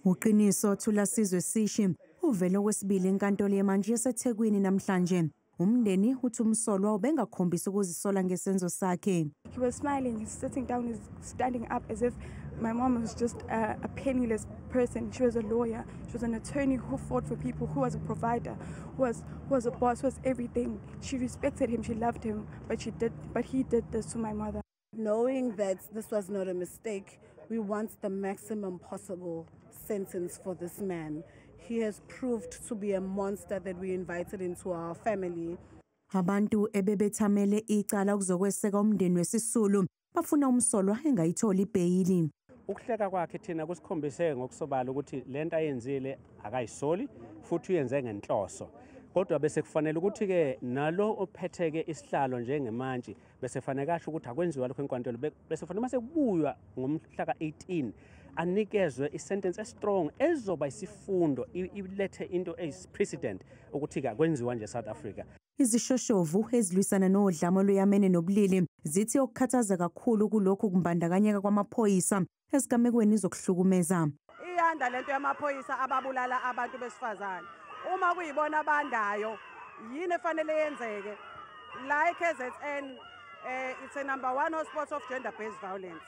Uqiniso Thulasizwe Sishi uvele okwesibili enkantolo yemantshi yaseThekwini namhlanje. Umndeni uthi umsolwa ubengakhombisi ukuzisola ngesenzo sakhe. He was smiling, he's sitting down, he's standing up as if my mom was just a penniless person. She was a lawyer, she was an attorney who fought for people, who was a provider, who was a boss, who was everything. She respected him, she loved him, but he did this to my mother. Knowing that this was not a mistake, we want the maximum possible sentence for this man. He has proved to be a monster that we invited into our family. Abantu ebebethamele icala ukuzokweseka umndeni wesisulu bafuna umsolwa engayitholi ibheyili. Ukuhleka kwakhe thina kusikhombise ngokusobala ukuthi lento ayenzile akayisoli futhi uyenze ngenhloso, kodwa bese kufanele ukuthi-ke nalo ophetheke isihlalo njengemantshi bese fanele kasho ukuthi akwenziwa lokho enkantolo. Bese fanele mase kubuywa ngomhla ka-18 anikezwe isentence estrong ezoba isifundo, ilethe into eyi-precedent ukuthi-ke akwenziwa nje South Africa. Izishoshovu ezilwisana nodlame oluyamene nobulili zithi okukhathaza kakhulu kulokhu kumbandakanyeka kwamaphoyisa esigamekweni zokuhlukumeza. Iyanda lento yamaphoyisa ababulala abantu besifazane. Uma kuyibona abandayo, yini efanele yenzeke la e-KZN? It's a number one hotspot of gender based violence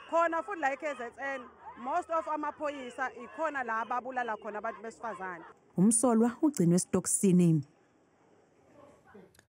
khona futhi la e-KZN. Most of amaphoyisa ikhona la ababulala khona abantu besifazane. Umsolwa ugcinwe esitokisini.